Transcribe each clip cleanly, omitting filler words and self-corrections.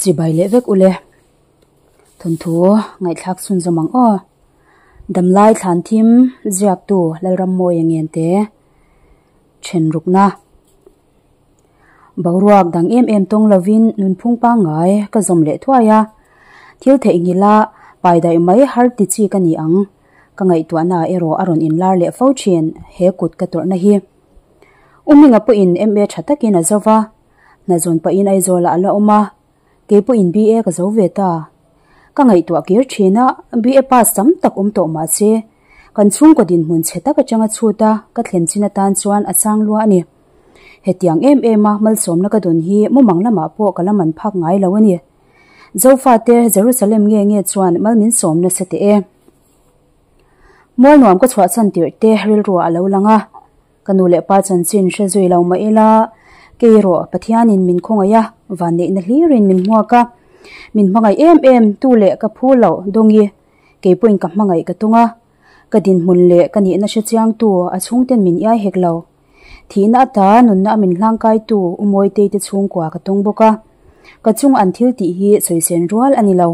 Chibai leh vek ule. Thawnthu ngaihthlak chhunzawm ang aw. Damlai thlan thim ziaktu Lalrammawia Ngente then rukna. Boruak dang em em tawng lovin nunphung pangngai ka zawm leh thuai a. Thil theihnghilh a pai daih mai har ti chi ka ni ang. Ka ngaihtuahna erawh a rawn inlar leh fo thin he kut ka tawrhna hi. U Minga pawhin MA tha takin a zo va, hna zawn pahin Aizawlah a la awm a, kei pawhin BA ka zo ve ta. Ka ngaihtuah kir thin a, BA pass tam tak awm tawh mah se, kan chhungkaw dinhmun chhe tak atanga chhut a ka thlen chin atan chuan a chang lua a ni. Hetiang em em a malsawmna ka dawn hi mumang lamah pawh ka la man phak ngai lo a ni. Zofate Jerusalem nge nge chuan mal min sawm nasa teh e. Mual nuam ka chhuah chhan tirh te rilruah a lo lang a, ka nu leh pa chanchin hre zui lo mah ila, kei erawh Pathianin min khawngaih a, vanneihna hlirin min hmuak a, min hmangaih em em tu leh ka phu loh dawngi kei pawhin ka hmangaih ka tung a, ka dinhmun leh ka nihna hre chiangtu a chhungten min iai hek lo. Thihna ata nunna a min hlangkaitu U Mawitei te chhungkua ka tawng bawk a, ka chung an thil tih hi sawisen rual a ni lo.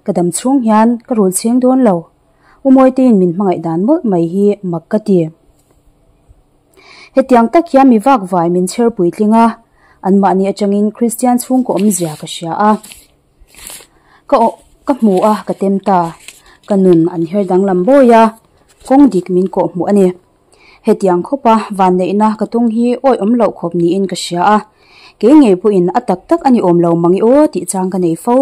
Ka dam chhung hian ka rul chheng dawn lo. U Mawiteiin min hmangaih dan mawlh mai hi mak ka ti. Hetiang tak hian mi vak vai min chher puitling a, anmahni atangin Kristian chhungkaw awmzia ka hria a. Ka aw ka hmu a, ka tem ta. Ka nun an her danglam bawi a, kawng dik min kawh hmuh a ni. Hetiang khawpa vanneihna ka tung hi awih awm loh khawp niin ka hria a, kei ngei pawhin a tak tak a ni awm lo mang i aw tih chang ka nei fo.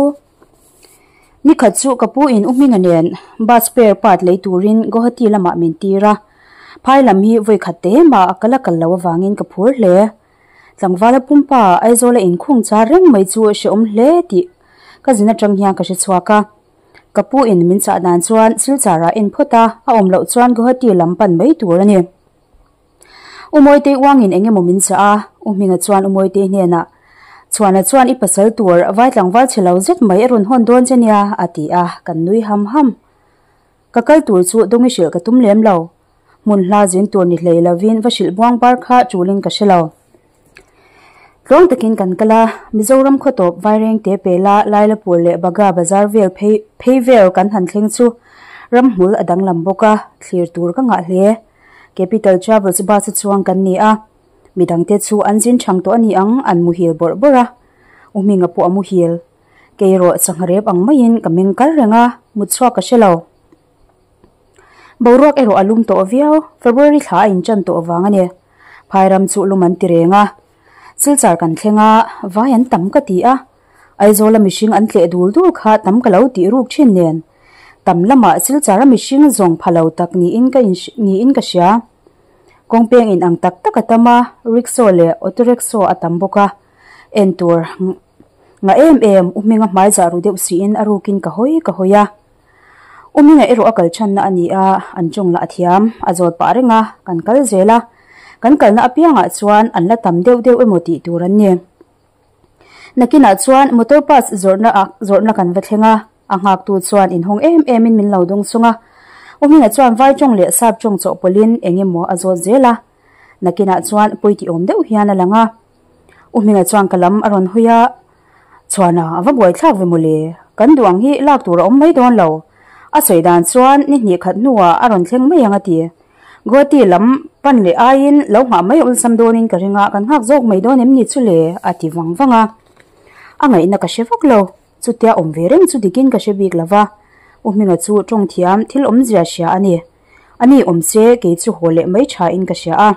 Nikhat chu ka pu in U Hminga nen bus spare part lei turin Guwahati lamah min tir a, phai lam hi vawi khat te mah a kal a kal lo avangin ka phur hle. Tlangvala pumpa Aizawla inkhung char reng mai chu hrehawm hle tih ka zin atang hian ka hre chhuak a. Ka pu in min chah dan chuan Silchar ah en phawt a, a awm loh chuan Guwahati lam pan mai tur a ni. U Mawitei uangin eng emaw min chah a, U Hminga chuan U Mawitei hnenah, Chhuana chuan i pasal tur vai tlangval chhe lo zet mai a rawn hawn dawn che nia, a ti a, kan nui ham ham. Ka kal tur chu Dawngi hrilh ka tum lem lo. Hmun hla zin tur ni hlei lovin va hrilh buang bar kha chulin ka hre lo. Tluang takin kan kal a, Mizoram khawtawp Vairengte pela Lailapur leh Bagha bazar vel phei phei vel kan han thleng chu ramhmul a danglam bawk a, thlir tur ka ngah hle. Capital Travels bus a chuang kan ni a, midangte chu an zin thang tawh a ni ang an muhil bawrh bawrh a, U Hminga pawh a muhil. Kei erawh sangha rep ang maiin ka meng kal reng a, mut chhuak ka hre lo. Boruak erawh a lum tawh viau, February thla a inchan tawh vang a ni. Phairam chu lum an ti reng a, Silchar kan thleng a, vai an tam ka ti a, Aizawla mihring an tleh dul dul kha tam ka lo tih ruk thin nen, tam lamah Silchara mihring zawng pha lo tak niin ka niin ka hria. Kawngpeng in ang tak tak a tam a, rickshaw leh auto rickshaw a tam bawk a, en tur ngah em em U Hminga hmai zah ru deuh siin a rukin ka hawi ka hawi a. U Hminga erawh a kal chhanna a ni a, an tawng lah a thiam, a zawt pah reng a, kan kal zel a, kan kalna apiangah chuan an la tam deuh deuh emaw tih tur an ni. Nakinah chuan motor parts zawrhna ah zawrhna kan va thleng a, a nghaktu chuan inhawng em em in min lo dawng sung a. U Hminga chuan vai tawng leh sap tawng chawhpawlhin eng emaw a zawt zel a, nakinah chuan pawi tih awm deuh hian a lang a. U Hminga chuan ka lam a rawn hawi a, Chhuana a va buaithlak ve mawle, kan duh ang hi lak tur a awm mai dawn lo. A sawi dan chuan ni hnih khat hnuah a rawn thleng mai ang a ti. Guwahati lam pan leh aiin lo nghah mai awlsam dawnin ka ring a, kan nghak zawk mai dawn em ni chu le? a ti vang vang a. A ngaihna ka hre vak lo, chutia awm ve reng chu dikin ka hre bik lo va. U Hminga chu tawng thiam thil awmzia hria a ni. A ni awm se kei chu haw leh mai thain ka hria a.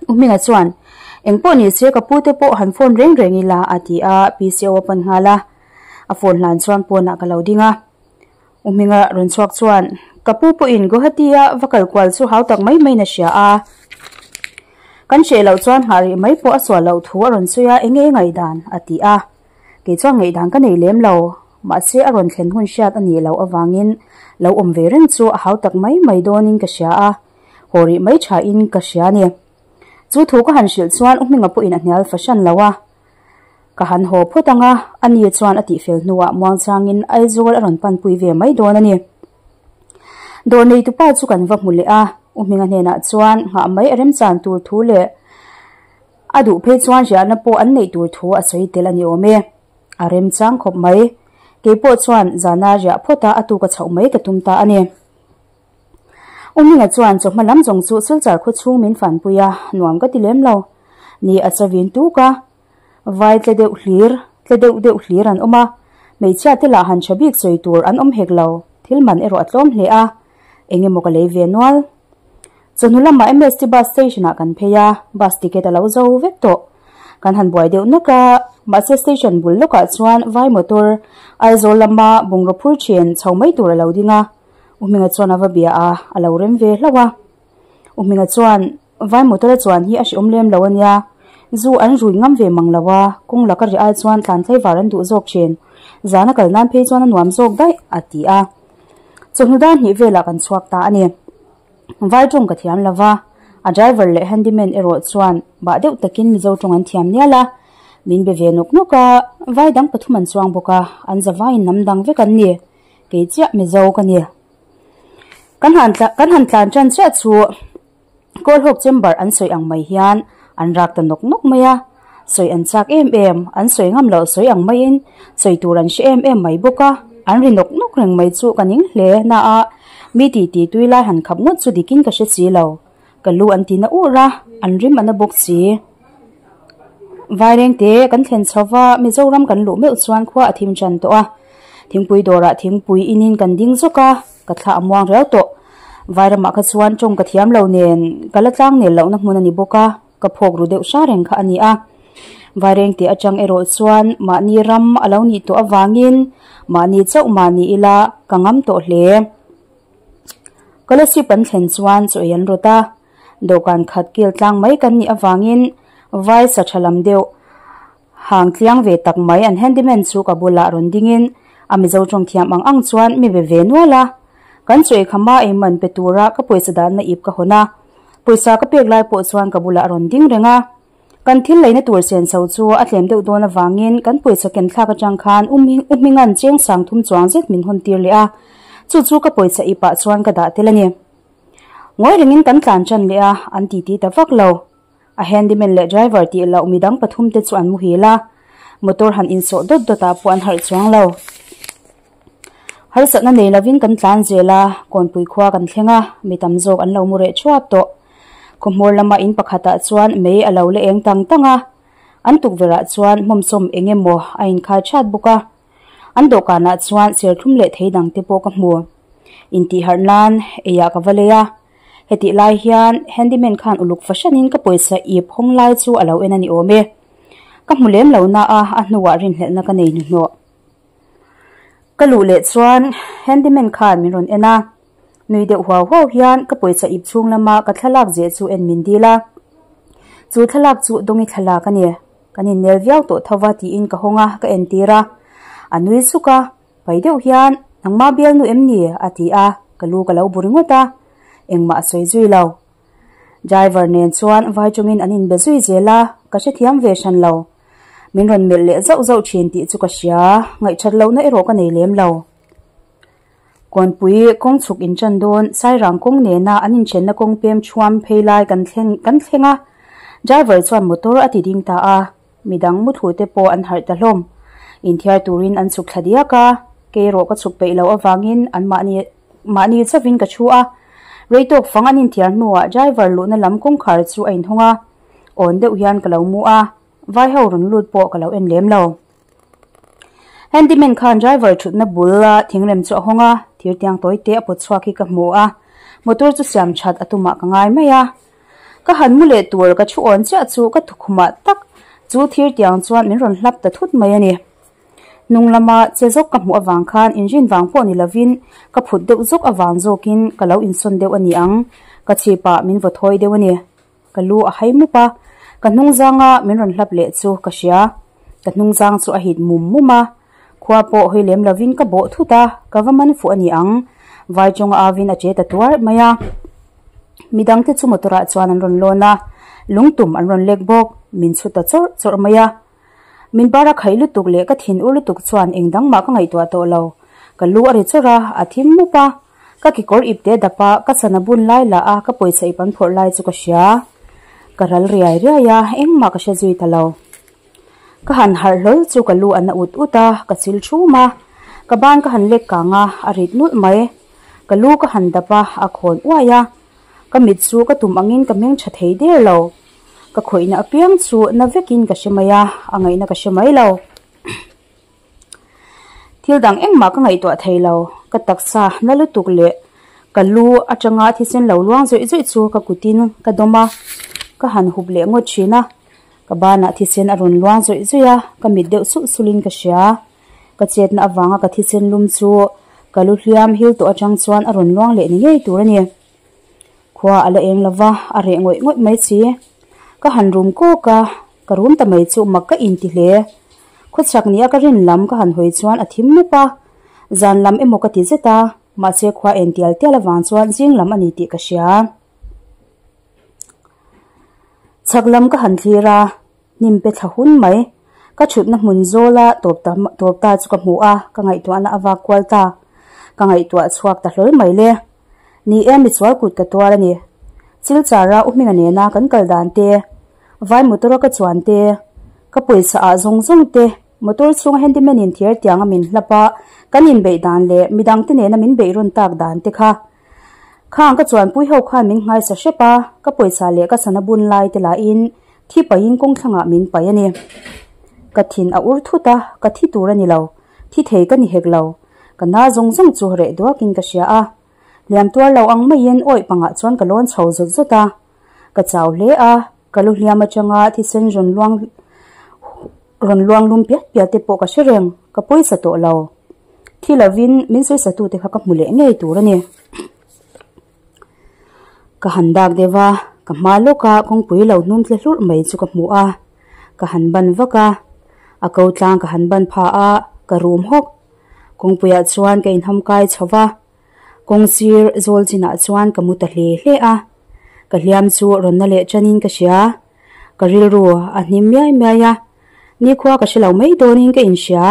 U Hminga chuan, Eng pawh ni se ka pute pawh han phone reng reng ila a ti a, PCO a pan nghal a. A phone hlan chuan pawnah ka lo ding a. U Hminga rawn chhuak chuan, Ka pu pawhin Guwahati-a va kal kual chu hau tak mai maiin a hria a. Kan hreh loh chuan nghah rih mai pawh a sual loh thu a rawn sawi a, eng nge ngaihdan? a ti a. Kei chuan ngaihdan ka nei lem lo, mahse a rawn thlen hun hriat a nih loh avangin lo awm ve reng chu a hau tak mai mai dawnin ka hria a, haw rih mai thain ka hria a ni. Chu thu ka han hrilh chuan U Hminga pawhin a hnial fahran lo a. Ka han haw phawt ang a, ani chuan a tihfel hnuah muangchangin Aizawl a rawn panpui ve mai dawn a ni. Dawr neitupa chu kan va hmu leh a, U Hminga hnenah chuan nghah mai a remchan tur thu leh a duh phei chuan riahna pawh an neih tur thu a sawi tel a ni awm e. A remchang khawp mai. Keipawh chuan zana riah phawta a tuka chhoh mai ka tum ta a ni. Uminga chuan chawhma lam zawng chu Silchar khaw chhung min fanpui a, nuam ka ti lem lo. Ni a chavin tuk a, vai tle deuh hlir, tle deuh deuh hlir an awm a, hmeichhia te lah han tha bik sawi tur an awm hek lo, thil man erawh a tlawm hle a, eng emaw ka lei ve nual. Chawhnu lamah MST bus station ah kan phei a, bus ticket a lo zo vek tawh. Kan han buai deuh nawk a, mahse station bul lawkah chuan vai motor Aizawl lama bungraw phur thin chho mai tur a lo ding a, U Hminga chuan a va bia a, a lo rem ve hlauh a. U Hminga chuan, Vai motor a chuan hi a hreawm lem lo a nia, zu an rui ngam ve mang lo a, kawng laka ri ai chuan tlan tlaivar an duh zawk thin, zana kal nan phei chuan a nuam zawk daih, a ti a. Chawhnu dar hnih velah kan chhuak ta a ni. Vai tawng ka thiam lo va, a driver leh handyman erawh chuan bah deuh takin Mizo tawng an thiam nial a, min be ve nawk nawk a, vai dang pathum an chuang bawk a, an za vaiin hnam dang vek an ni, kei chiah Mizo ka ni. Kan han kan han tlan tan chiah chu Kawlhawk chamber an sawi ang mai hian an rak ta nawk nawk mai a, sawi an chak em em, an sawi ngam loh sawi ang maiin sawi tur an hre em em mai bawk a, an ri nawk nawk reng mai chu ka ning hle na a, mi ti ti tui lai han khap ngawt chu dikin ka hre si lo, ka lu an ti na ur a, an rim a na bawk si. Vairengte kan thlen chho va, Mizoram kan luh meuh chuan khua a thim tan tawh a, thingpui dawrah thingpui inin kan ding zawk a, ka thla a muang riau tawh. Vairamah kha chuan tawng ka thiam lo nen ka la tlang nel lohna hmun a ni bawk a, ka phawk ru deuh hra reng kha a ni a. Vairengte atang erawh chuan mahni ram a lo nih tawh avangin mahni chauh mahni ila ka ngam tawh hle. Scholarship an thlen chuan chaw ei an rawt a, dawhkan khat kil tlang mai kan nih avangin vai sa tha lam deuh Hang tliang ve tak mai an handyman chu ka bulah rawn dingin a Mizo tawng thiam ang ang chuan mi be ve nual a. Kan chaw eikhama ei man pe tura ka pawisa danna ip ka hawn a. Pawisa ka pek lai pawh chuan ka bulah a rawn ding reng a. Kan thil leina tur senso chu a tlem deuh dawn avangin kan pawisa ken thlak atang khan U Hminga'n cheng sang thum chuang zet min hawn tir leh a. Chu chu ka pawisa ipah chuan ka dah tel a ni. Ngawi rengin kan tlan tan leh a, an titi ta vak lo. A handyman leh driver tih loh midang pathum te chu an muhil a, motor han insawh dawt dawt ah pawh an harh chuang lo. Harsatna nei lovin kan tlan zel a, kawnpui khua kan thleng a, mi tam zawk an lo mu reh thuap tawh. Khawhmawr lama in pakhat ah chuan mei a lo la eng tang tang a, an tukverh ah chuan hmawmsawm eng emaw a inkhai that bawk a. An dawhkan ah chuan serthlum leh thei dang te pawh ka hmu. Intihharh nan eiah ka va lei a. Hetih lai hian handyman khan uluk fahranin ka pawisa ip hawng lai chu a lo en a ni awm e. Ka hmu lem lo na a, a hnuah rinhlelhna ka nei hnuhnawh. Ka luh leh chuan handyman khan min rawn en a, nui deuh huau huau hian ka pawisa ip chhung lama ka thlalak zeh chu en min dil a. Chu thlalak chu Dawngi thlalak a ni. Kan innel viau tawh tho va tiin ka hawng a, ka entir a. A nui suk a. Pai deuh hian, Nangmah bialnu em ni? a ti a, ka lu ka lo bu ringawt a, engmah a sawi zui lo. Driver nen chuan vai chungin an inbe zui zel a, ka hrethiam ve hran lo. Min rawn melh leh zauh zauh thin tih chu ka hria, ngaihthat lohna erawh ka nei lem lo. Kawnpui kawng chhuk inṭan dawn Sairang kawng nena an inthenna kawng pem thuam phei lai kan thleng kan thleng a, driver chuan motor a ti ding ta a. Midang muthlu te pawh an harh ta hlawm. Inthiar turin an chhuk thla diak a, kei erawh ka chhuk peih loh avangin an mahni mahni chauhin ka thu a. Rei tawk fang an inthiar hnuah driver luhna lam kawngkhar chu a inhawng a, awn deuh hian ka lo mu a, vai ho rawn lut pawh ka lo en lem lo. Handyman khan driver thutna bul a thingrem chu a hawng a, thirtiang tawi te a pawt chhuak hi ka hmu a, motor chu siam that a tumah ka ngai mai a. Ka han mu leh tur ka thu awn chiah chu ka thukhumah tak chu thir tiang chuan min rawn hlap ta thut mai a ni. Hnung lama che zawk ka hmuh avang khan inrin vang pawh ni lovin ka phut deuh zawk avang zawkin ka lo insawn deuh a ni ang, ka chhipah min vaw thawi deuh a ni. Ka lu a hai mup a, ka hnungzanga min rawn hlap leh chu ka hria. Ka hnungzang chu a hit mum mum a, khua pawh hawi lem lovin ka bawh thut a, ka va man fuh a ni ang, vai chawnga avin a che ta tuar mai a. Midangte chu motor ah chuan an rawn lawn a, lungtum an rawn lek bawk, min chhu ta chawrh chawrh mai a. Min bar a khaih lutuk leh ka thin ur lutuk chuan eng dang mah ka ngaihtuah tawh lo. Ka lu a ri chawrh a, a thim mup a. Ka kekawr ip te dap a, ka sana bun lai lah a, ka pawisa ip an phawrh lai chu ka hria. Ka ral riai riai a, engmah ka hre zui ta lo. Ka han harh hlawl chu ka lu a na ut ut a, ka chil thum a. Ka ban ka han lek kang a, a rit nulh mai. Ka lu ka han dap a, a khawn uaih a. Ka mit chu ka tum angin ka meng tha thei der lo. Ka khawihna apiang chu na vekin ka hre mai a, a ngaihna ka hre mai lo. Thil dang engmah ka ngaihtuah thei lo, ka taksa na lutuk leh ka lu atanga thisen lo luang zawih zawih chu ka kutin ka dawm a, ka han hup leh ngawt thin a, ka banah thisen a rawn luang zawih zawih a, ka mit deuh sulh sulhin ka hria. Ka chetna avanga ka thisen lum chu ka lu hliam hil tawh atang chuan a rawn luang leh ni ngei tur a ni. Khua a la eng lo va, a reh ngawih ngawih mai si. Ka han rum kawk a, ka rum ta mai chu mak ka inti hle. Khawchhak nia ka rin lam ka han hawi chuan a thim mup a, zan lam emaw ka ti zet a, mahse khua en tial tial avang chuan zing lam a ni tih ka hria. Chhak lam ka han thlir a, hnim pe thla hun mai. Ka thutna hmun zawla tawp ta tawp ta chu ka hmu a, ka ngaihtuahna a vak kual ta. Ka ngaihtuah chhuak ta hlawl mai le. Ni e, misual kut ka tuar a ni. Chilchara U Hminga nena kan kal dan te, vai motor a ka chuan te, ka pawisa ah zawng zawng te, motor chhunga handyman in thir tianga min hlap a kan inbeih dan leh midang te nena min beih rawn tak dan te kha. Khang ka chuanpui ho khan min nghaisa hrep a, ka pawisa leh ka sana bun lai te lahin thi paihin kawngthlangah min paih a ni. Ka thin a ur thut a, ka thi tur a ni lo, thi thei ka ni hek lo. Ka na zawng zawng chu reh duakin ka hria a, hliam tuar lo ang maiin awih pangah chuan ka lawn chho zawt zawt a. Ka chau hle a, ka lu hliam atanga thisen rawn luang rawn luang lum piat piat te pawh ka hre reng, ka pawisa tawh lo. Thi lovin min sawisatute kha ka hmu leh ngei tur a ni. Ka han dak deuh a, ka hma lawka kawngpui lo hnum tle hlurh mai chu ka hmu a, ka han ban vak a, a ko tlang ka han ban pha a, ka rum hawk. Kawngpuiah chuan ka inham kai chho va, kawng sir zawl chinah chuan ka mu ta hle hle a, ka hliam chu rawn na leh tanin ka hria, ka rilru a hnim miai miai a, nikhua ka hre lo mai dawnin ka inhria,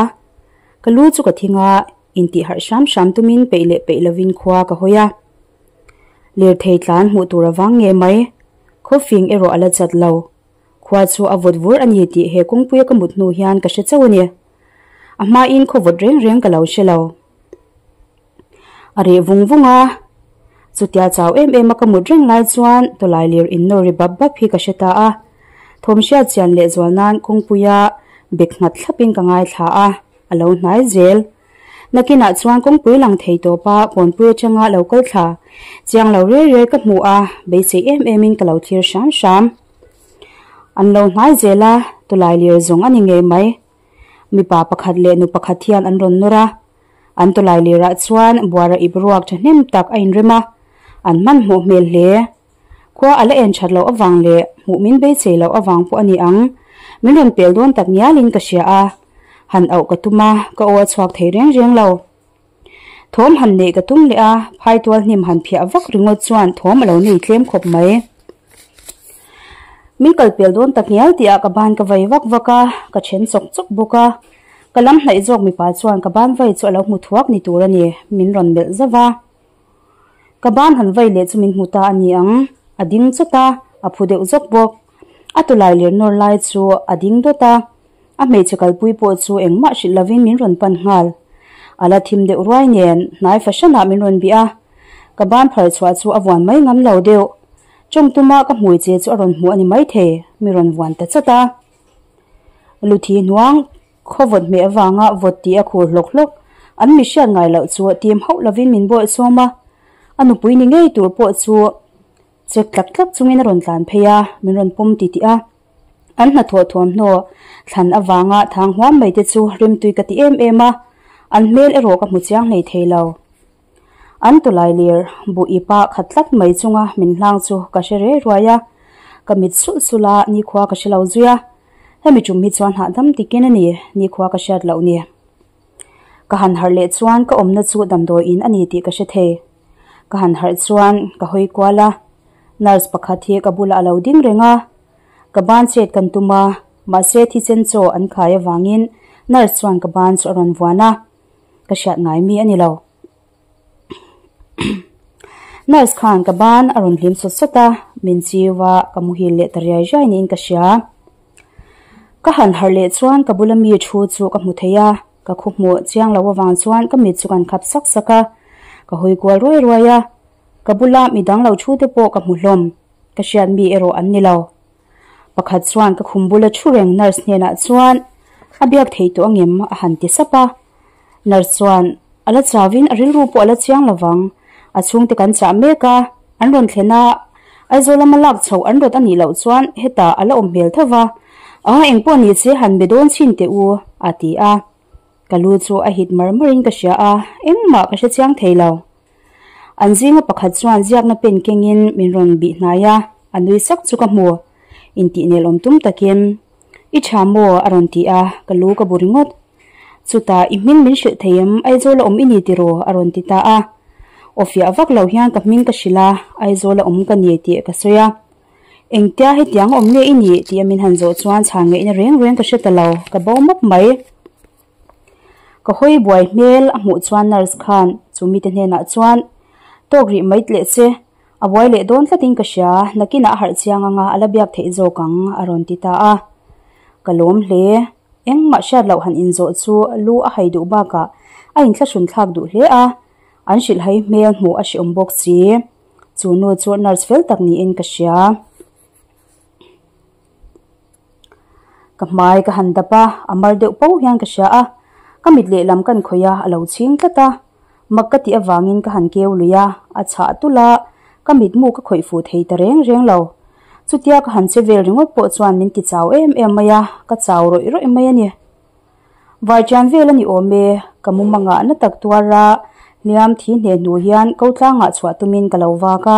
ka lu chu ka thing a, Intih harh hram hram tumin peih leh peih lovin khua ka hawi a. Lirthei tlan hmuh tur avang nge mai, khawfing erawh a la chat lo. Khua chu a vawt vur a ni tih he kawngpuia ka mut hnu hian ka hre chauh a ni. A hmain khaw vawt reng reng ka lo hre lo. A reh vung vung a, chutia chau em em a ka mut reng lai chuan tawlai lir innawr ri bap bap hi ka hre ta a. Thawm hriat chian leh zual nan kawngpuia bek nghat thlapin ka ngaithla a. A lo hnai zel. Nakinah chuan kawngpui lang thei tawp a, kawnpui atanga lo kal thla. Chiang lo riai riai ka hmu a, beisei em emin ka lo thlir hram hram. An lo hnai zel a, tawlai lir zawng a ni ngei mai. Mipa pakhat leh nu pakhat hian an rawn nawr a. An tawlai lirah chuan buara ip ruak thahnem tak a inrem a, an hmanhmawh hmel hle. Khua a la en that loh avang leh hmuh min beisei loh avang pawh a ni ang. Min rawn pel dawn tak ngialin ka hria a, han auh ka tum a, ka aw a chhuak thei reng reng lo. Thawm han neih ka tum leh a, phaitual hnim han phiah vak ringawt chuan thawm a lo nei tlem khawp mai. Min kal pel dawn tak ngial tihah ka ban ka vai vak vak a, ka then chawk chawk bawk a. Ka lam hnaih zawk mipa chuan ka ban vai chu a lo hmu thuak ni tur a ni, min rawn melh zauh a. Ka ban han vai leh chu min hmu ta a ni ang, a ding chawt a, a phu deuh zawk bawk. A tawlai ler nawr lai chu a ding dawt a, a hmeichhe kalpui pawh chu engmah hrilh lovin min rawn pan nghal. A la thim deuh ruai nen hnai fahranah min rawn bih a, ka ban phar chhuah chu a vuan mai ngam lo deuh. Tawng tuma ka hmui che chu a rawn hmuh a ni maithei, mi rawn vuan ta chat a. Luthi hnuang Khaw vawt hmeh avanga vawt tih a khur hlawk hlawk. An mi hriat ngai loh chu tim hauh lovin min bawih sawm a. A nupui ni ngei tur pawh chu chek tlak tlak chungin a rawn tlan phei a, min rawn pawm ti tih a. An hnathawh thuamhnaw thlan avanga thang huam mai te chu rimtui ka ti em em a, an hmel erawh ka hmu chiang hlei thei lo. An tawlai lir buh ip a khat tlat mai chunga min hlang chu ka hre rei ruai a, ka mit sulh sulh a nikhua ka hre lo zui a, hemi tum hi chuan hahdam tikin a ni nikhua ka hriat loh ni. Ka han harh leh chuan ka awmna chu damdawi in a ni tih ka hre thei. Ka han harh chuan ka hawi kual a, nurse pakhat hi ka bulah a lo ding reng a, ka ban chet kan tum a, mahse thisen chaw an khai avangin nurse chuan ka ban chu a rawn vuan a. Ka hriat ngai mi a ni lo. Nurse khan ka ban a rawn hlim sawt sawt a, min chiu a, ka muhil leh ta riai riai niin ka hria. Ka han harh leh chuan ka bula mi thu chu ka hmu thei a, ka khaw hmuh chiang lo avang chuan ka mit chu kan khap sak sak a, ka hawi kual ruai ruai a, ka bula midang lo thu te pawh ka hmu hlawm, ka hriat mi erawh an ni lo. Pakhat chuan ka khum bula thu reng nurse hnenah chuan a biak thei tawh angem a han ti sap a, nurse chuan a la chauin a rilru pawh a la chiang lovang, a chhungte kan chah mek a, an rawn thlen a, Aizawl lama lak chhoh an rawt a nih loh chuan hetah a la awm hmel tho va, a engpawh ni che han be dawn chhin teh u a ti a, ka lu chu a hit mar marin ka hria a, engmah ka hre chiang thei lo. An zinga pakhat chuan ziakna pen kengin min rawn bih hnai a, a nui sak chu ka hmu. Intih nelawm tum takin, I tha maw? a rawn ti a, ka lu ka bu ringawt. Chutah, I hming min hrilh thei em? Aizawl a awm i ni tiraw? a rawn ti ta a. Aw fiah vak lo hian ka hming ka hrilh a, Aizawl a awm ka ni tih ka sawi a. Engtia hetiang awm nge i nih? tih a min han zawh chuan chhan ngaihna reng reng ka hre ta lo, ka bo mawp mai. Ka hawi buai hmel a hmuh chuan nurse khan chu mite hnenah chuan, Tawk rih mai tleh che, a buai leh dawn tlatin ka hria, nakinah a harh chiang anga a la biak theih zawk ang, a rawn ti ta a. Ka lawm hle. Engmah hriat loh han inzawh chu lu a hai duh bakah a inthlahrun thlak duh hle a, an hrilhhai hmel hmuh a hreawm bawk si. Chu nu chu nurse fel tak niin ka hria. Ka hmai ka han dap a, a mar deuh po hian ka hria a, ka mit lehlam kan khawih a, a lo chhing tlat a. Mak ka tih avangin ka han keu lui a, a chhah tulh a, ka mitmu ka khawih fuh thei ta reng reng lo. Chutia ka han che vel ringawt pawh chuan min ti chau em em mai a, ka chau rawih rawih mai a ni. Varṭian vel a ni awm e, ka mumangah na tak tuar a, hliam thi hneh hnu hian ko tlangah chhuah tumin ka lo vak a,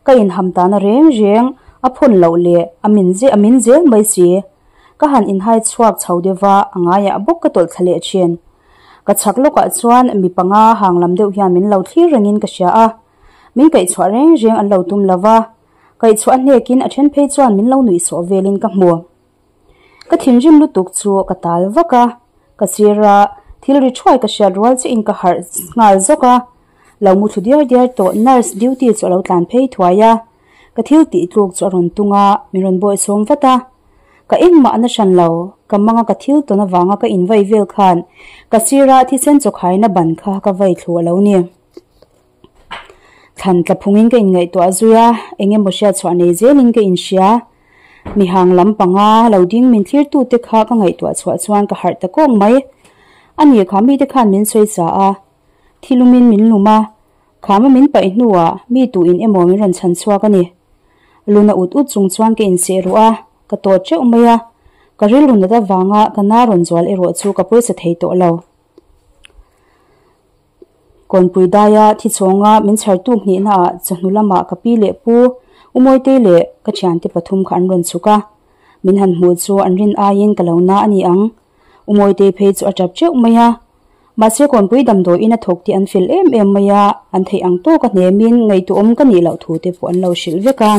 ka inham tana reng reng a phawn loh leh a min zeh a min zel mai si. Ka han inhai chhuak chho deuh va, a ngaiah bawk ka tawlh thla leh thin. Ka chhak lawkah chuan mi panga hang lam deuh hian min lo thlir rengin ka hria a, min kaihchhuah reng reng an lo tum lo va, kaihchhuah a hnekin a then phei chuan min lo nuihsawh velin ka hmu. Ka thinrim lutuk chu ka tal vak a, ka sir a, thil ri thuai ka hriat rual chiah in ka harh nghal zawk a, lo mu thlu diar diar tawh nurse duty chu a lo tlan phei thuai a, ka thil tih tluk chu a rawn tung a, min rawn bawih sawm vat a, ka engmah a na hran lo, ka manga ka thil tawn avanga ka invai vel khan ka sir a thisen chawkhaina ban kha ka vai thlu a lo ni. Thlan tla phungin ka inngaihtuah zui a, eng emaw hriatchhuah nei zelin ka inhria. Mihang lam panga lo ding min thlirtute kha ka ngaihtuah chhuah chuan ka harh ta kawng mai. A ni kha mite khan min sawi sa a, thilumin min lum a, khama min paih hnuah mi tuin emaw min rawn chhan chhuak a ni. Luna ut ut chung chuan ka inseh ruh a, ka tawt teuh mai a, ka rilru nat avanga ka na rawn zual erawh chu ka pawisa thei tawh lo. Kawnpui daia thi chhawnga min chhartu hnihnaah chawhnu lamah ka pi leh pu Umawitei leh ka thiante pathum kha an rawn chhuk a, min han hmuh chu an rin aiin ka lo na a ni ang. Umawitei phei chu a tap teuh mai a, mahse Kawnpui damdawiin a thawk tih an fel em em mai a, an theih ang tawka hnemin ngaihtuahawm ka nih loh thu te pawh an lo hrilh vek a.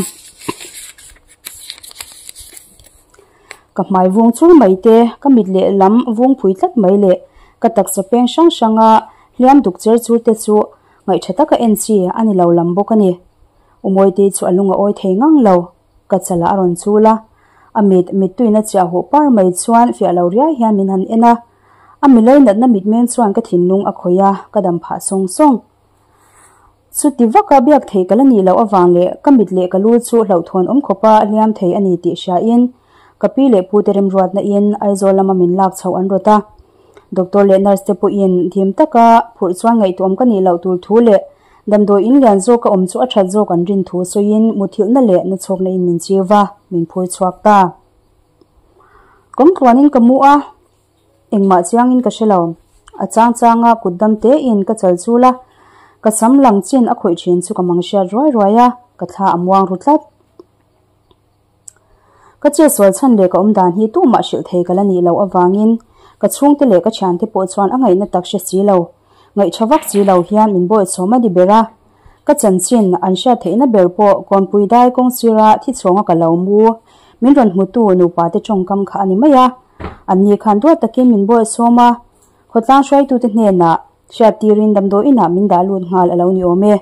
Ka hmai vung chur mai te, ka mit leh lam vung phui tlat mai leh ka taksa peng hrang hranga hliam duk cher chur te chu ngaihtha taka en chi a ni lo lam bawk a ni. Umawite chu a lung a awi thei ngang lo, ka chalah a rawn chul a, a mit mittuina chiah huh par mai chuan fiah lo riai hian min han en a, a milai natna mitmeng chuan ka thinlung a khawih a, ka dam phah sawng sawng. Chuti vaka biak theih ka la nih loh avang leh ka mit leh ka lu chu hlauhthawn awm khawpa hliam thei a ni tih hriain ka pi leh pute remruatna in Aizawl lama min lak chhoh an rawt a. Doctor leh nurse te pawhin dim taka phurh chuan ngaihtuahawm ka nih loh tur thu leh damdawi in lian zawka awm chu a that zawk an rin thu sawiin muthilhna leh nachhawkna in min chiu va, min phur chhuak ta. Kawngtluanin ka mu a. Engmah chiangin ka hre lo. A chang changa kut dam tein ka chal chul a, ka sam lang chin a khawih thin chu ka mang hriat ruai ruai a, ka thla a muang ru tlat. Ka chetsual chhan leh ka awm dan hi tumah hrilh thei ka la nih loh avangin ka chhungte leh ka thiante pawh chuan a ngaihna tak hre si lo, ngaihṭha vak si lo hian min bawihchhawm a ni ber a. Ka chanchin an hriat theihna ber pawh Kawnpui dai kawng sira thi chhawnga ka lo mu, min rawn hmutu nupa te tawngkam kha a ni mai a. Anni khan duat takin min bawihsawm a, khawtlang hruaitute hnenah hriattirin damdawi inah min dah lut nghal a lo ni awm e.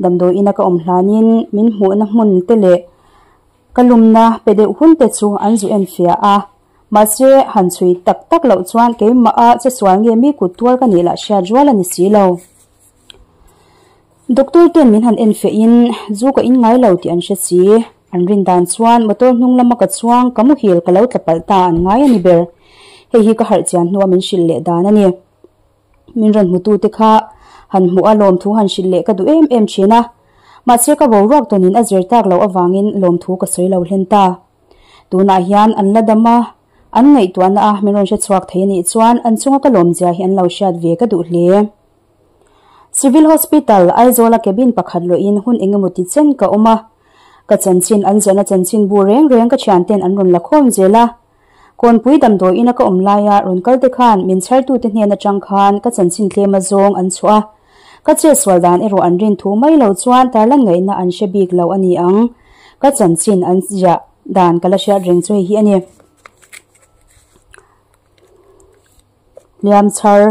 Damdawi ina ka awm hlanin min hmuhna hmun te leh ka lumna pe deuh hun te chu an zu en fiah a. Mahse, han chhui tak tak loh chuan keimah a chesual nge mi kut tuar ka nih lah hriat rual a ni si lo. Doctor ten min han en feh in zu ka in ngai lo tih an hre si. An rin dan chuan motor hnung lama ka chuang ka muhil ka lo tla palh ta an ngai a ni ber. Hei hi ka harh chian hnua min hrilh leh dan a ni. Min rawn hmutu te kha han hmuh a lawmthu han hrilh leh ka duh em em thin a. Mahse ka boruak tawnin a zir tak loh avangin lawmthu ka sawi lo hlen ta. Tunah hian an la dam a, an ngaihtuahna a min rawn hre chhuak thei a nih chuan an chunga ka lawmzia hi an lo hriat ve ka duh hle. Civil Hospital, Aizawla cabin pakhat luahin hun engemaw ti chen ka awm a. Ka chanchin an ziahna chanchinbu reng reng ka thianten an rawn la khawm zel a. Kawnpui damdawi ina ka awm laia rawn kal te khan min chhartute hnen atang khan ka chanchin tlem azawng an chhuah a. Ka chetsual dan erawh an rin thu mai lo chuan tarlan ngaihna an hre bik lo a ni ang. Ka chanchin an ziah dan ka la hriat reng chu hei hi a ni. Hliamchhar,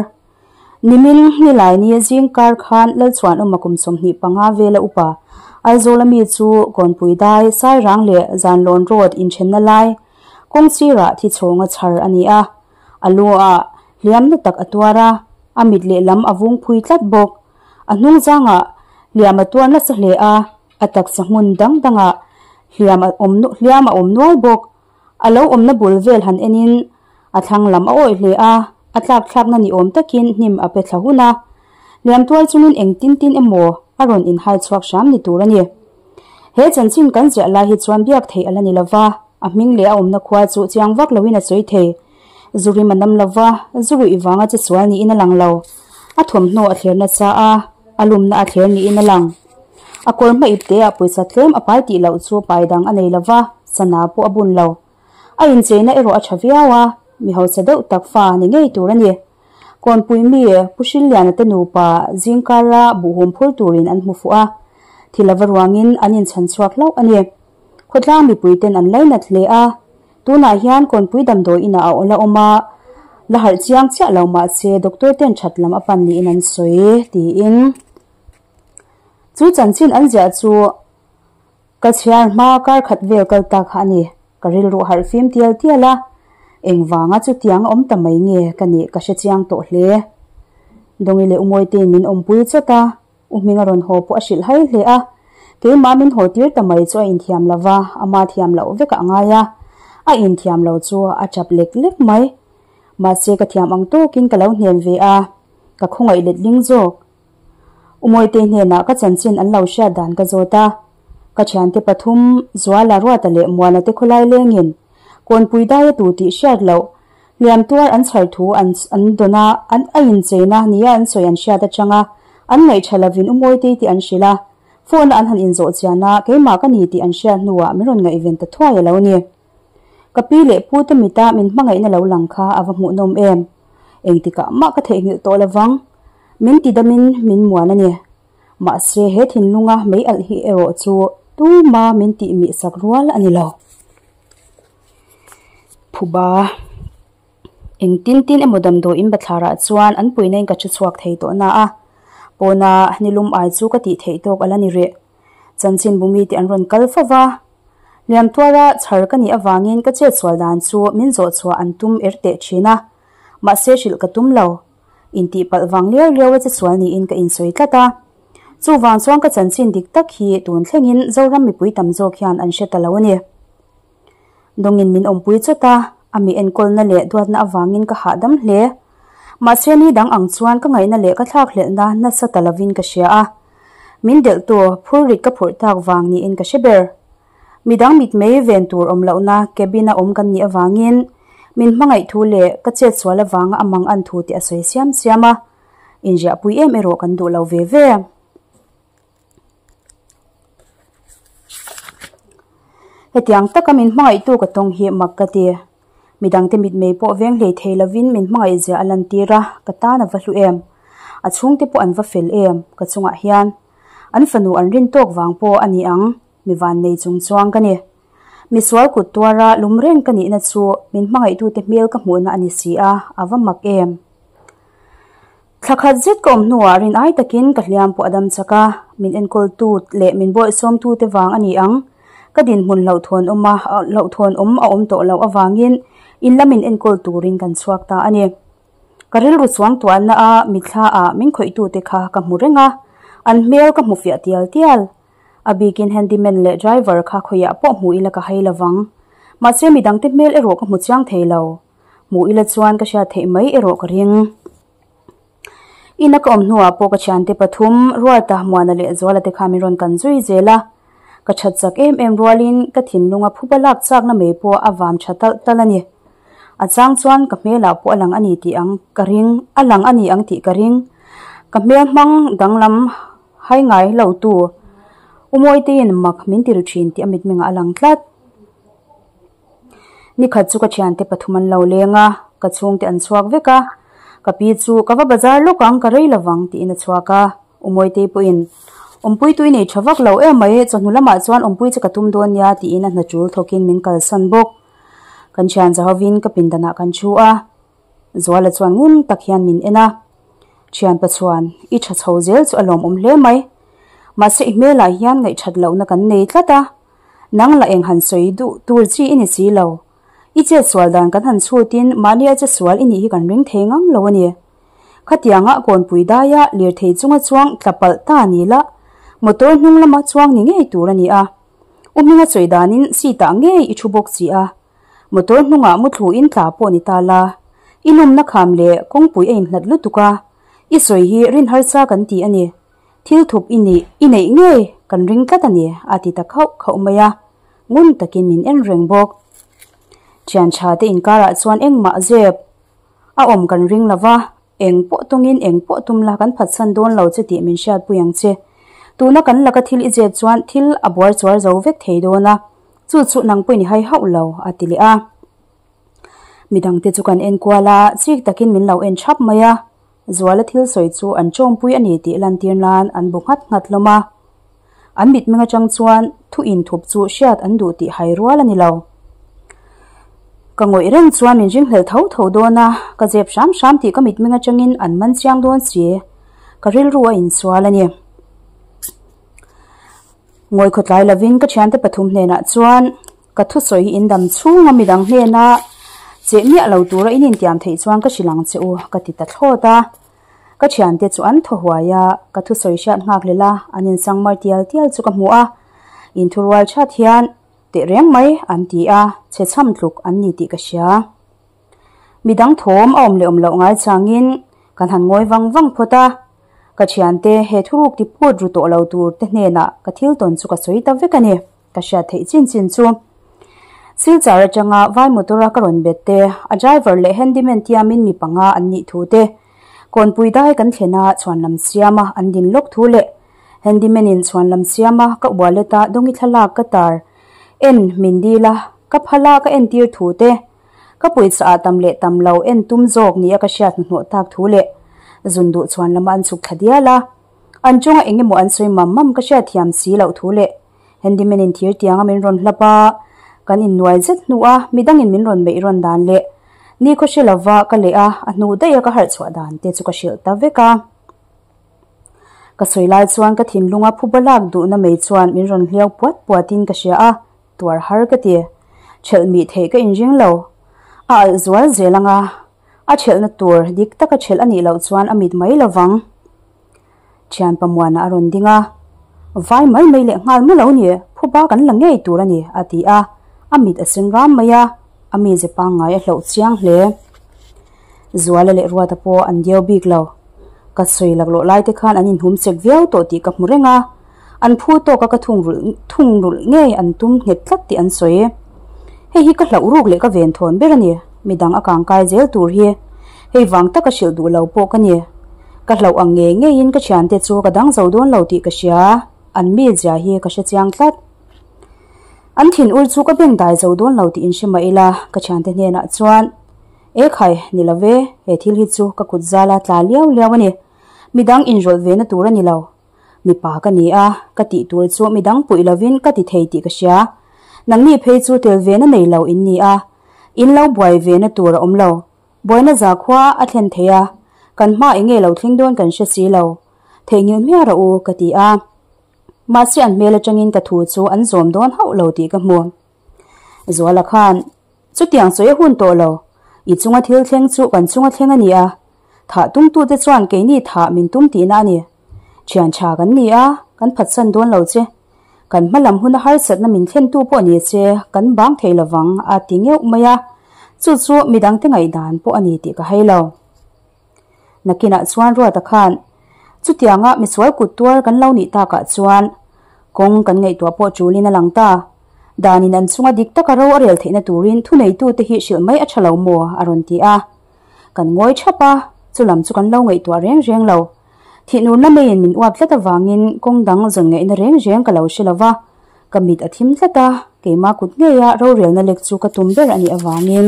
Nimin Nilaini zingkar khan Lalchhuanawma kum 25 vela upa Aizawla mi chu Kawnpui dai, Sairang leh Zanlawn Road inthenna lai kawng sirah thi chhawnga chhar a ni a. A lu ah hliamna tak a tuar a, a mit lehlam a vung phui tlat bawk. A hnung zangah hliam a tuar nasa hle a, a taksa hmun dang dangah hliam a awm hliam a awm nual bawk. A lo awmna bul vel han enin a thlang lam a awih hle a, a tlak thlakna ni awm takin hnim a pe thla hun a. Hliam tual chungin eng tin tin emaw a rawn inhai chhuak hram ni tur a ni. He chanchin kan ziah lai hi chuan biak theih a la ni lova, a hming leh a awmna khua chu chiang vak loin a sawi thei. Zu rim a nam lova, zu ruih vanga che sual niin a lang lo. A thawmhnaw a thler nasa a, a lumna a thler niin a lang. A kawr hma ip teah pawisa tlem a pai tih loh chu pai dang a nei lova, sana pawh a bun lo. A incheina erawh a tha viau a, mi hausa deuh tak fa ni ngei tur a ni. Kawnpui mi Pu Hrilliana te nupa zingkara buhhum phur turin an hmu fuh a, thil ava ruangin an inchhan chhuak hlauh a ni. Khawtlang mipui ten an lainat hle a, tunah hian Kawnpui damdawi inah a la awm a, la harh chiang chiah lo mahse doctor ten that lam a pan niin an sawi tiin chu chanchin an ziah chu Ka chhiar hma kar khat vel kal ta kha a ni. Ka rilru harh fim tial tial a, engvanga chutiang a awm ta mai nge ka nih ka hre chiang tawh hle. Dawngi leh Umawitein min awmpui chawt a, U Hminga rawn haw pawh a hrilh hai hle a. Keimah min haw tir ta mai chu a inthiam lo va, ama thiam loh vekah a ngai a. A inthiam lo chu a tap lek lek mai. Mahse ka thiam ang tawkin ka lo hnem ve a, ka khawngaih letling zawk. Umawite hnenah ka chanchin an lo hriat dan ka zawt a, ka thiante pathum Zuala Ruata leh Muana te khawlai lengin Kawnpui daia tu tih hriat loh hliam tuar an chhar thu an an dawn a, an a incheina nia an sawi an hriat atanga an ngaih tha lovin Umawite tih an hrilh a, phone a an han inzawh chian a, keimah ka ni tih an hriat hnuah min rawn ngaihven ta thuai a lo ni. Ka pi leh pu te mita min hmangaihna lo lang kha a va hmuhnawm em? Engtikah mah ka theihnghilh tawh lovang. Min ti damin min muan a ni. Mahse he thinlunga mei alh hi erawh chu tuma min tih mih sak rual a ni lo. Phuba. Engtin tin emaw damdawiin bathlarah chuan an puihna in ka thu chhuak thei tawh na a, pawna nilum ai chu ka tih theih tawk a la ni reh. Chanchinbu mite an rawn kal fo va, Liam tuara chhar ka nih avangin ka chetsual dan chu min zawh chhuah an tum er teh thin a, mahse hrilh ka tum lo. Intih palh vang liau liau a chetsual niin ka insawi tlat a. Chuvang chuan ka chanchin dik tak hi tun thlengin Zoram mipui tam zawk hian an hre ta lo a ni. Dawngin min awmpui chawt a, a mi enkawlna leh duatna avangin ka hahdam hle. Mahse ni dang ang chuan ka ngaihna leh ka thlakhlelhna nasa ta lovin ka hria a. Min delhtu phur rit ka phurh tak vang niin ka hre ber. Midang mitmei ven tur awm lohna cabin a awm kan nih avangin min hmangaih thu leh ka chetsual avanga a mang an thu tih a sawi siam siam a, inziahpui em erawh kan duh lo ve ve. Hetiang taka min hmangaihtu ka tawng hi mak ka ti. Midangte mitmei pawh veng hlei thei lovin min hmangaihzia a lantir a, ka tan a va hlu em. A chhungte pawh an va fel em, ka chungah hian. An fanu an rin tawk vang pawh a ni ang, mi vannei chung chuang ka ni. Misual kut tuara lum reng ka nihna chu min hmangaihtute hmel ka hmuhna a ni si a, a va mak em. Thla khat zet ka awm hnuah rin ai takin ka hliam pawh a dam chak a, min enkawltu leh min bawihsawmtute vang a ni ang. Ka dinhmun hlauhthawn awm a, hlauhthawn awm a awm tawh loh avangin In lam in enkawl turin kan chhuak ta a ni. Ka rilru chuangtuahna a mitthla ah min khawihtute kha ka hmu reng a, an hmel ka hmu fiah tial tial. A bikin handyman leh driver kha khawiah pawh hmu ila ka hai lovang. Mahse midangte hmel erawh ka hmu chiang thei lo. Hmu ila chuan ka hriat theih mai erawh ka ring. Ina ka awm hnuah pawh ka thiante pathum, Ruata, Muana leh Zuala te kha min rawn kan zui zel a. Ka that chak em em rualin ka thinlunga phuba lak chakna mai pawh a vam tha talh talh a ni. A chang chuan ka hmelah pawh a lang a ni tih ang ka ring, a lang a ni ang tih ka ring. Ka hmel hmang danglam hai ngai lo tu U Mawiteiin mak min ti ru thin tih a mitmengah a lang tlat. Nikhat chu ka thiante pathum an lo leng a, ka chhungte an chhuak vek a, ka pi chu ka va bazar lawk ang ka rei lovang tiin a chhuak a, U Mawitei pawhin Awmpui tui nei tha vak lo em mai, chawhnu lamah chuan awmpui che ka tum dawn nia tiin a hna tul thawkin min kalsan bawk. Kan thian zahovin ka pindanah kan thu a, Zuala chuan ngun tak hian min en a, Thianpa chuan i tha chho zel chu a lawmawm hle mai, mahse i hmelah hian ngaihthat lohna kan nei tlat a, Nang la eng han sawi duh tur chi i ni si lo. I chet sual dan kan han chhutin mahni a che sual i nih hi kan ring thei ngang lo a ni. Khatianga kawnpui daia lirthei chunga chuang tla palh ta ni la, motor hnung lama chuang ni ngei tur a ni a. U hminga sawi danin seat ah ngei i thu bawk si a. Motor hnungah muthluin tla pawh ni ta la. I nawmna kham leh kawngpui a inhlat lutuk a. I sawi hi rin harsa kan ti a ni. Thil thup i nih, i neih ngei kan ring tlat a ni, a ti ta khauh khauh mai a, ngun takin min en reng bawk. Thian tha te inkarah chuan engmah zep a awm kan ring lo va, eng pawh tawngin eng pawh tum la kan phatsan dawn lo che tih min hriatpui ang che. Tuna kan laka thil i zep chuan thil a buar chuar zo vek thei dawn a, chu chu nang pawhin i hai hauh lo, a ti leh a. Midangte chu kan enkual a, chik takin min lo en thap mai a. Zuala thil sawi chu an chawmpui a ni tih lantir nan an bu nghat nghat hlawm a. An mitmeng atang chuan thu inthup chu hriat an duh tih hai rual a ni lo. Ka ngawih reng chuan min ringhlel tho tho dawn a, ka zep hram hram tih ka mitmeng atangin an man chiang dawn si. Ka rilru a insual a ni. Ngawi khawtlai lovin ka thiante pathum hnenah chuan Ka thusawi hi in dam chhung a midang hnena cheh miah lo tura in intiam theih chuan ka hrilh ang che u ka ti ta thlawt a. Ka thiante chu an thaw huai a, ka thusawi hriat nghak lel a, an insang mar tial tial chu ka hmu a. Inthurual that hian teh reng mai an ti a, chhe chham tluk an ni tih ka hria. Midang thawm a awm leh awm loh ngai changin kan han ngawi vang vang phawt a, ka thiante he thuruk ti put ru tawh lo tur te hnenah ka thil tawn chu ka sawi ta vek a ni. Ka hriat theih chin chin chu Silchar atanga vai motor a ka rawn bet te, a driver leh handyman tiamin mi panga an nih thu te, kawnpui dai kan thlen a chhuanlam siam a an din lawk thu leh handyman in chhuanlam siam a ka wallet a dawngi thlalak ka tar en min dil a ka phal a ka entir thu te, ka pawisa ah tam leh tam lo en tum zawk ni a ka hriat hnuhnawh tak thu leh zun duh chhuanlam a an chhuk thla dial a, an chunga eng emaw an sawi mam mam ka hriat thiam si loh thu leh Handyman in thir tianga min rawn hlap a, kan innuai zet hnu a, midangin min rawn beih rawn dan leh ni khaw hre lova ka leh a, a hnu daih a ka harh chhuah dan te chu ka hrilh ta vek a. Ka sawi lai chuan ka thinlunga phuba lak duhna mai chuan min rawn hliau puat puatin ka hria a, tuar har ka ti. Ṭhelh mih theih ka inring lo. A alh zual zel anga, a ṭhelhna tur dik taka ṭhelh a nih loh chuan a mit mai lovang. Thian Pamuana a rawn ding a, Vai mai mai leh nghal mu lo ni, phuba kan la ngei tur a ni, a ti a, a mit a sen ram mai a, a mize pangngai a hloh chiang hle. Zuala leh Ruata pawh an diau bik lo. Ka sawi laklawh lai te khan an inhum chek viau tawh tih ka hmu reng a, an phu tawka ka thungrulh thungrulh ngei an tum nghet tlat tih an sawi. Hei hi ka hlauh ruk leh ka ven thawn ber a ni, midang a kangkai zel tur hi hei vang taka hrilh duh lo pawh ka ni. Ka hlauh ang ngei ngeiin ka thiante chu ka dang zo dawn lo tih ka hria, an mi zia hi ka hre chiang tlat. An thin ur chu ka beng dai zo dawn lo tih in hre mah ila, ka thiante hnenah chuan, E khai, ni lo ve, he thil hi chu ka kut zala tla liau liau a ni. Midang inrawlh ve na tur a ni lo. Mipa ka ni a, ka tih tur chu midang puih lovin ka ti thei tih ka hria. Nangni phei chu tel ve na nei lo in ni a, in lo buai ve na tur a awm lo. Buaina zakhua a thlen thei a, kan hma eng nge lo thleng dawn kan hre si lo. Theihnghilh hmiah rawh u, ka ti a. Mahse an hmel atangin ka thu chu an zawm dawn hauh lo tih ka hmu. Zuala khan. Chutiang sawi a hun tawh lo. I chunga thil thleng chu kan chunga thleng a ni a. Thah tumtute chuan keini thah min tum tihna a ni. Thian tha kan ni a, kan phatsan dawn lo che. Kan hma lam huna harsatna min thlentu pawh ni che kan bang thei lovang a ti ngeuh mai a. Chu chu midangte ngaihdan pawh a ni tih ka hai lo. Nakinah chuan Ruata khan chutianga misual kut tuar kan lo nih takah chuan kawng kan ngaihtuah pawh tulin a lang ta. Danin an chunga dik taka ro a rel theihna turin thuneitute hi hrilh mai a tha lo maw? a rawn ti a. Kan ngawi thap a, chulam chu kan lo ngaihtuah reng reng lo. Thihnurna meiin min uap tlat avangin kawng dang zawn ngaihna reng reng ka lo hre lo va, ka mit a thim tlat a, keimah kut ngeia rorelna lek chu ka tum ber a nih avangin.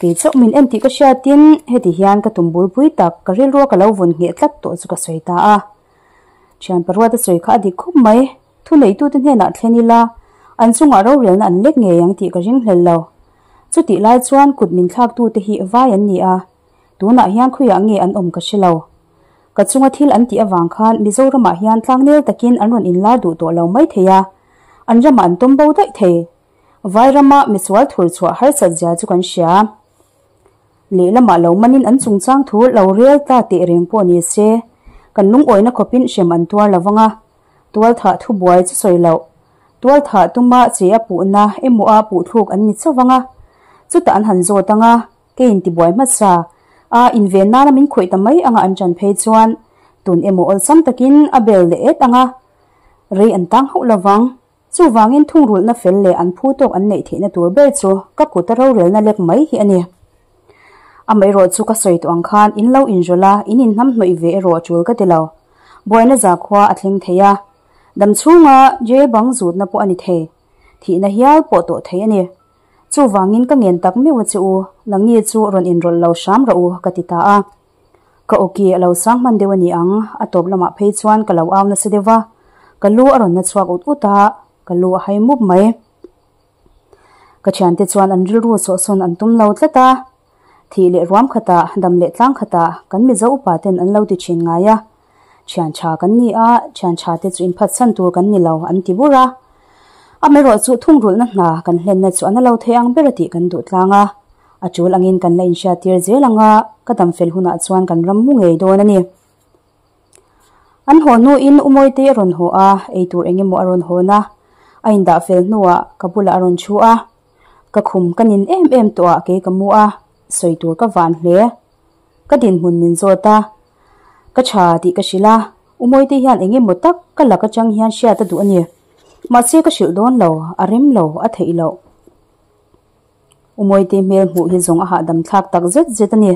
Kei chauh min en tih ka hriatin heti hian ka tum bulpui tak ka rilrua ka lo vawn ngheh tlat tawh chu ka sawi ta a. Thian paruata sawi kha a dik khawp mai, thuneitute hnenah thlen ila an chungah rorelna an lek ngei ang tih ka ringhlel lo. Chutih lai chuan kut min thlaktute hi vai an ni a, tunah hian khawiah nge an awm ka hre lo. Ka chunga thil an tih avang khan Mizoramah hian tlangnel takin an rawn inlar duh tawh lo mai thei a, an ramah an tawm bo daih thei. Vairama misual thur chhuah harsat zia chu kan hria. Lehlamah lo manin an chungchang thu lo rel ta teh reng pawh ni se, kan lungawina khawpin hrem an tuar lo vang a, tualthah thubuai chu sawi loh. Tualthah tuma che a puhna emaw a puhthluk an ni chauh vang a, chutah an han zawt ang a, keiin tibuai hmasa a inven nana min khawih ta mai anga an ṭan phei chuan tun emaw awlsam takin a bel leh et ang a, rei an tang hauh lo vang. Chuvangin thungrulhna fel leh an phu tawk an neih theihna tur ber chu ka kuta rorelna lek mai hi a ni. Amaherawh chu ka sawi tawh ang khan in lo inrawlh a, in inhnamhnawih ve erawh tul ka ti lo. Buaina zakhua a thleng thei a, dam chhunga jail bang zutna pawh a ni thei, thihna hial pawh tawh thei a ni. Chuvangin ka ngen tak meuh a che u, nangni chu rawn inrawlh lo hram rawh u, ka ti ta a. Ka awki a lo sang hman deuh a ni ang, a tawp lamah phei chuan ka lo au nasa deuh va, ka lu a rawn na chhuak ut ut a, ka lu a hai mup mai. Ka thiante chuan an rilru sawhsawn an tum lo tlat a, thih leh ruam khatah, dam leh tlang khatah kan Mizo upa ten an lo ti thin ngai a, thian tha kan ni a, thian tha te chu inphatsan tur kan ni lo an ti bur a. Amaherawh chu thungrulhna hna kan hlenna chu an a lo thei ang ber a tih kan duh tlang a. A tul angin kan la inhriattir zel ang a, ka dam fel hunah chuan kan ram mu ngei dawn a ni. An haw hnuin U Mawitei a rawn haw a, eitur eng emaw a rawn hawn a, a indah fel hnuah ka bulah a rawn thu a. Ka khum ka nin em em tawh ah kei ka mu a, sawi tur ka van hle. Ka dinhmun min zawt a, ka tha tih ka hrilh a, U Mawitei hian eng emaw tak ka lak atang hian hriat a duh a ni. Mahse ka hrilh dawn lo, a rem lo, a theih loh. U Mawite hmel hmuh hi zawng a hahdam thlak tak zet zet a ni.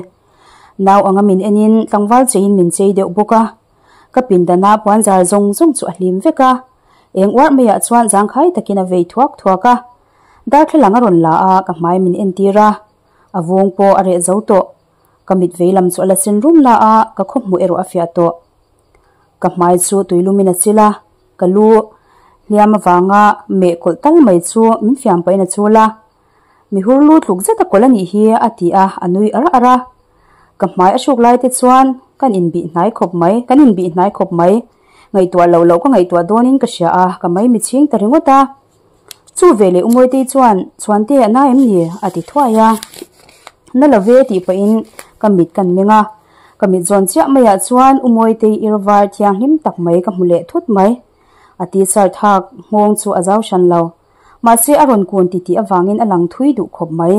Nau anga min enin tlangval cheiin min chei deuh bawk a. Ka pindana puan zar zawng zawng chu a hlim vek a. Eng uarh maiah chuan zangkhai takin a vei thuak thuak a. Darthlalang a rawn la a, ka hmai min entir a. A vawng pawh a reh zo tawh. Ka mit vei lam chu a la sen rum la a, ka khaw hmuh erawh a fiah tawh. Ka hmai chu tuilumin a chil a. Ka lu hliam avanga meh kawlh tal mai chu min fiam pahin a chul a, Mi hur lu tluk zet a kawlh a nih hi a ti a, a nui ar ar a. Ka hmai a hruk lai te chuan kan inbih hnai khawp mai, kan inbih hnai khawp mai. Ngaihtuah loh loh ka ngaihtuah dawnin ka hria a, ka mai mi chhing ta ringawt a. Chu ve leh Umawitei chuan, Chhuante a na em ni? a ti thuai a. Na lo ve tih pahin ka mit kan meng a. Ka mit zawn chiah maiah chuan Umawitei ir var thianghlim tak mai ka hmu leh thut mai. A t-shirt hak nghawng chu a zau hran lo. Mahse a rawn kun titih avangin a lang thui duh khawp mai.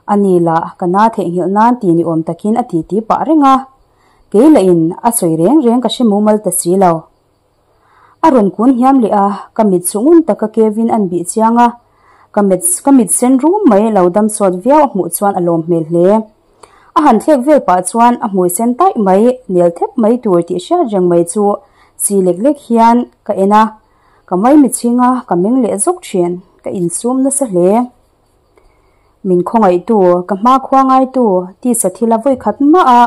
A ni lah ka na theihnghilh nan ti ni awm takin a titi pah reng a. Kei lahin a sawi reng reng ka hre mumal ta si lo. A rawn kun hniam leh a, ka mit chu ngun taka Kevin an bih chiang a, ka mit ka mit sen rum mai lo dam sawt viau a hmuh chuan a lawm hmel hle. A han thlek vel pah chuan a hmui sen taih mai, nel thep mai tur tih hriat reng mai chu chi lek lek hian ka en a, ka maimichhing a, ka meng leh zawk thin, ka insum nasa hle. Min khawngaihtu, ka hmakhua ngaitu, tisa thila vawikhat mah a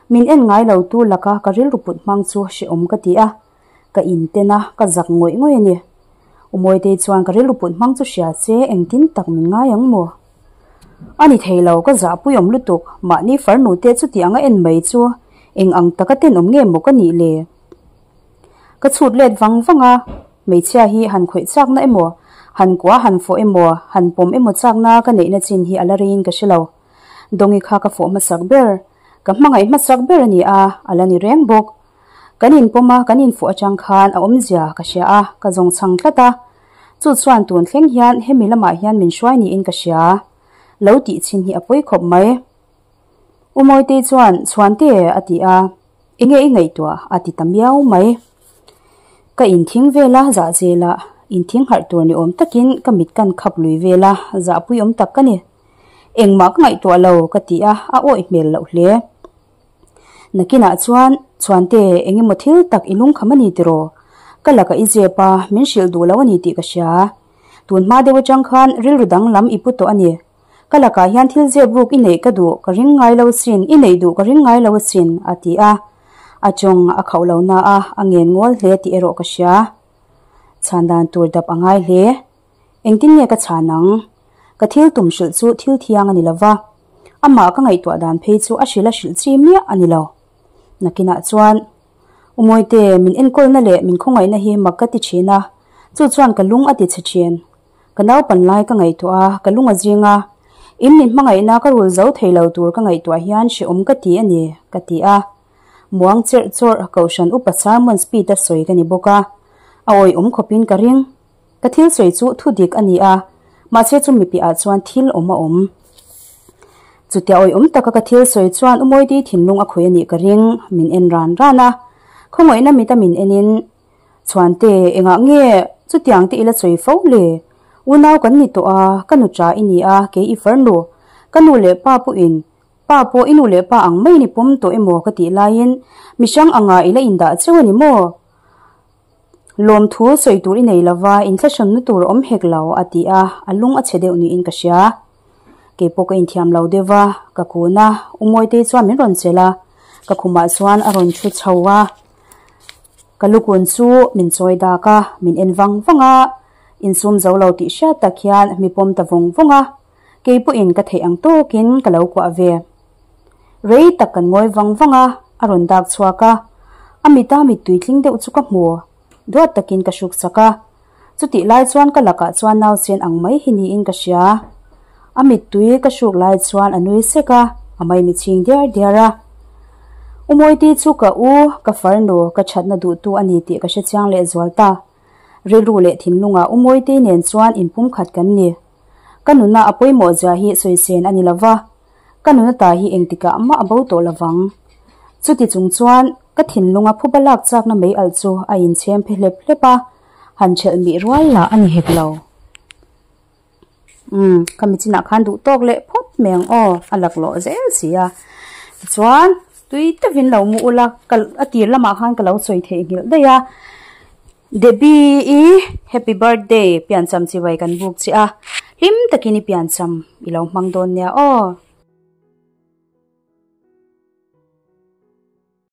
min en ngai lo tu laka ka rilru put hmang chu hrehawm ka ti a, ka inten a, ka zak ngawih ngawih a ni. U Mawitei chuan ka rilru put hmang chu hria se engtin tak min ngai ang maw? A ni thei lo, ka zahpui awm lutuk, mahni farnu te chuti anga en mai chu eng ang taka tenawm nge maw ka nih le? Ka chhut let vang vang a, hmeichhia hi han khawih chakna emaw, Han kuah han fawh emaw, han pawm emaw chakna ka neihna chin hi a la reiin ka hre lo. Dawngi kha ka fawh hmasak ber, ka hmangaih hmasak ber a ni a, a la ni reng bawk. Kan inpawm a, kan infuh atang khan a awmzia ka hria a, ka zawng chhang tlat a. Chu chuan tun thleng hian hemi lamah hian min hruai niin ka hria. Lo tih chhin hi a pawi khawp mai. U Mawitei chuan, Chhuante a ti a, enge i ngaihtuah? a ti ta miau mai. Ka inthing vel a, zah zel a, inthing harh tur ni awm takin ka mit kan khap lui vel a, zahpui awm tak ka ni. Engmah ka ngaihtuah lo ka ti a, a awih hmel loh hle. Nakinah chuan, Chhuante, eng emaw thil tak i lungkham a ni tiraw? Ka lakah i zep a, min hrilh duh lo a ni tih ka hria. Tun hma deuh atang khan rilru danglam i pu tawh a ni. Ka lakah hian thil zep ruk i neih ka duh ka ring ngai lo asin, i neih duh ka ring ngai lo asin, a ti a. A chawng a khauh lo na a, a ngen ngawl hle tih erawh ka hria. Chhan dan tur dap a ngai hle. Engtin nge ka chhan ang? Ka thil tum hrilh chu thil thiang a ni lo va, amah ka ngaihtuah dan phei chu a hrilh a hrilh chi miah a ni lo. Nakinah chuan, U Mawite, min enkawlna leh min khawngaihna hi mak ka ti thin a, chu chuan ka lung a ti chhe thin. Ka naupan lai ka ngaihtuah a, ka lung a zing a. In min hmangaihna ka rul zo thei lo tur ka ngaihtuah hian hrehawm ka ti a ni, ka ti a. Muang cherh chawrh Kohhran Upa Sermon Speed a sawi ka ni bawk a, a awihawm khawpin ka ring. Ka thil sawi chu thu dik a ni a, mahse chu mi piahah chuan thil awm a awm. Chutia awihawm taka ka thil sawi chuan U Mawidi thinlung a khawi a nih ka ring, min en ran ran a. Khawngaihna mita min enin, Chhuante, engah nge chutiang te i la sawi fo le? Unau kan ni tawh a, ka nu cha i ni a, kei i farnu, ka nu leh pa pawhin Pa pawh i nu leh pa ang maiin i pawm tawh emaw ka tih laiin mihrang anga i la indah cheu a ni maw? Lawmthu sawi tur i nei lova inthlahrawnna tur a awm hek lo a ti a, a lung a chhe deuh niin ka hria. Kei pawh ka inthiam lo deuh va, ka kun a, U Mawitei chuan min rawn chelh a, ka khumah chuan a rawn thu chho a, ka lukun chu min chawi dak a, min en vang vang a, insum zo lo tih hriat tak hian mi pawm ta vawng vawng a. Kei pawhin ka theih ang tawkin ka lo kuah ve. Rei tak kan ngawi vang vang a, a rawn dak chhuak a. A mita mittui tling deuh chu ka hmu. Duat takin ka hruk sak a. Chutih lai chuan ka lakah chuan nau chen ang mai hi niin ka hria. A mittui ka hruk lai chuan a nui sek a, a maimi chhing diar diar a. U Mawiti chu ka u, ka farnu, ka thatna duhtu a ni tih ka hrechiang lehzual ta. Rilru leh thinlungah U Mawiti nen chuan inpumkhat kan ni. Ka nuna a pawimawh zia hi sawi sen a ni lo va, ka nuna ta hi engtikah mah a bo tawh lo vang. Chuti chung chuan ka thinlunga phuba lak chakna mei alh chu a inchhem phe hlep hlep a, han ṭhelh mih rual lah a ni hek lo. Umm, ka michinah khan duh tawk leh phawt mai ang aw, a laklawh zel si a. Tichuan, tui tavin lo mu ula, ka a tir lamah khan ka lo sawi theihnghilh daih a. Debbie i happy birthday piancham chibai kan buk che a, hlim takin i piancham i lo hmang dawn nia aw.